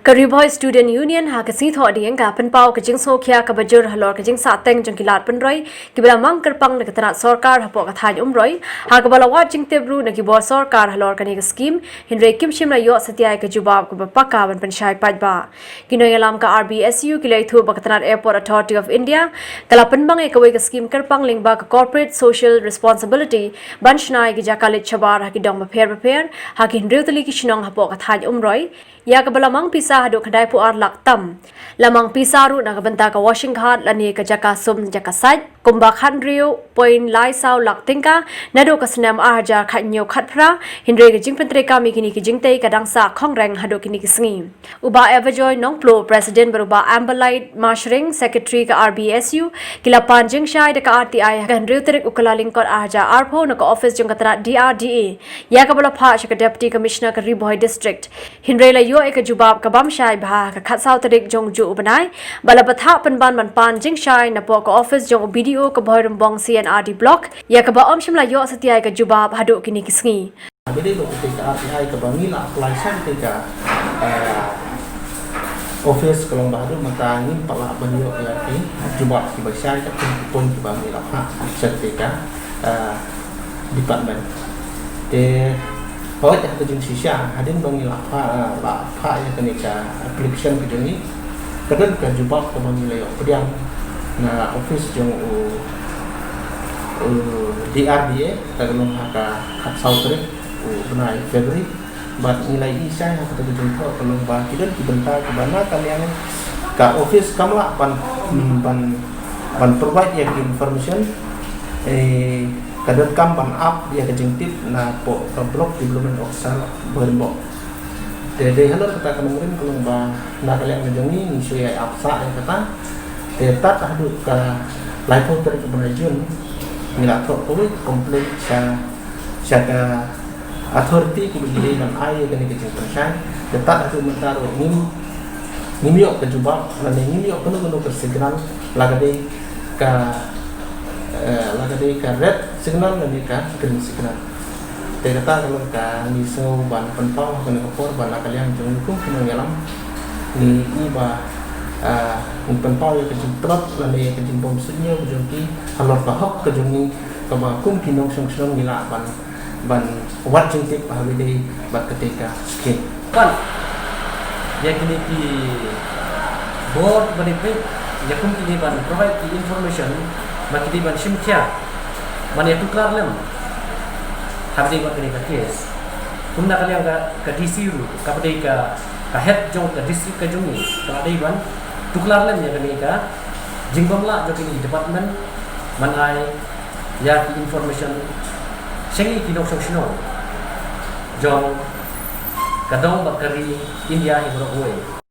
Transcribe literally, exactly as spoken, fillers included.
Ka Ri Bhoi Student Union ha ka sngi Thohdieng ka pynpaw ka jingsngewkhia kaba jur halor ka jingsahteng jong ki lad pynroi kiba la mang kyrpang da ka tnat sorkar hapoh ka thaiñ Umroi, ha kaba la wad jingtip ruh na ki bor sorkar halor kane ka skim, hynrei kim shym la ïoh satia ïa ka jubab kaba paka ban pynshai paidbah. Ki nongïalam ka R B S U ki la ïathuh ba ka tnat Airport Authority of India ka la pynbang ïa kawei ka skim kyrpang lyngba ka Corporate Social Responsibility ban shna ïa ki jaka leit shabar ha ki dong bapher bapher ha ki hynriew tylli ki shnong hapoh ka thaiñ Umroi, ïa kaba la mang pisa haduh khyndai phew ar lak tam. La mang pisa ruh na ka bynta ka washing card lane ka jaka sum jaka sait kumba khathynriew point lai saw lak tyngka naduh ka snem ar hajar khathynñiew khatphra, hynrei ka jingpyntreikam ïa kine ki jingtei ka dang sah khongreng haduh kine ki sngi. U Bah Everjoy Nongpluh, President, bad u Bah Amberlight Mashring, Secretary ka R B S U, ki la pan jingshai da ka R T I ha ka hynriew tarik u Kyllalyngkot ar hajar arphew na ka office jong ka tnat D R D A, ïa kaba la phah sha ka Deputy Commissioner ka Ri Bhoi District. Hynrei la ïoh ïa ka jubab ka bym shai bha ha ka khatsaw tarik jong u juh u bnai, bad la bthah pynban ban pan jingshai napoh ka office jong u B D O ka Bhoirymbong C and R D Block, ïa kaba ym shym la ïoh satia ïa ka jubab haduh kine ki sngi. Haba dei ba ka tei ka R T I kaba ngi la apply sha ka tei ka, eh, office ka long ba haduh mynta ngim pat lah ban ïoh ïa ki jubab kiba shai katkum ki point kiba ngi la phah sha ka tei ka, eh, department. Te hooid ha ka jingshisha hadien ba ngi la phah, eh, la phah ïa kane ka application ka jong ngi, ka don ka jubab kaba ngi la ïoh pdiang na office jong u, u D R D A, ka long ha ka khatsaw tarik u bnai February. Bad ngi la ïohi shai ha kata ka jingthoh ka long ba ki don ki bynta kiba na ka liang ka office kam lah ban, mm, ban, ban provide ïa ki information, eh, ka donkam ban ap ïa ka jingtip napoh ka Block Development Officer Bhoirymbong. Te dei halor kata ka nongrim ka long ba na ka liang ka jong ngi ngi shu ïa ap sah ïa kata. Te tad haduh ka laiphew tarik u bnai June ngi la thoh kawei ka complaint sha, sha ka authority kiba ki dei ban ai ïa kane ka jingpynshai. Te tad haduh mynta ruh ngim, ngim ïoh ka jubab lane ngim ïoh kano kano ka signal, la ka dei ka, eh, la ka dei ka red signal lane ka green signal. Te kata ka long ka ngi sngew ban pynpaw ha kane ka por ba na ka liang jong ngi kum ki nongïalam ngi i ba, ah, ngi pynpaw ïa ka jingtlot lane ïa ka jingbymsuidñiew ka jong ki halor ka hok ka jong ngi kaba kum ki nongshong shnong ngi lah ban, ban wad jingtip ha kaba ïadei bad katei ka skim. Ban ïa kine ki bor ba dei peit ïa kum kine ban provide ki information ba ki dei ban shim khia ban ïa tuklar lem ha kaba dei bad kane ka case. Kumta ka liang ka, ka D C ruh kaba dei ka, ka head jong ka district ka jong ngi ka la dei ban tuklar lem ïa kane ka jingbym lah jong kine ki department ban ai ïa ki information sha ngi ki nongshong shnong jong ka dong bad ka ri India hi baroh kawei.